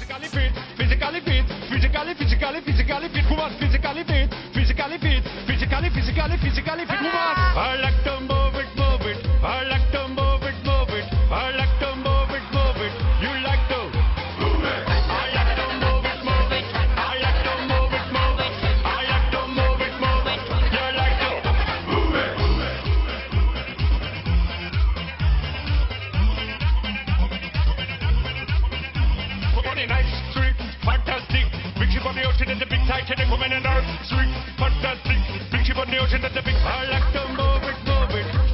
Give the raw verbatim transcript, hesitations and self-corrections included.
Physically fit, physically fit, physically, physically, physically fit. Who wants physically fit, physically fit, physically, physically, physically fit? Who wants? I like to move it, move it. I like to move it, move it. I like to move it, move it. You like to move it. I like to move it, move it. I like to move it, move it. I like to move it, move it. You like to move it. Body nice, sweet, fantastic. Big ship on the ocean and the big Titanic, woman and earth. Sweet, fantastic. Big ship on the ocean and the big. I like to move it, move it.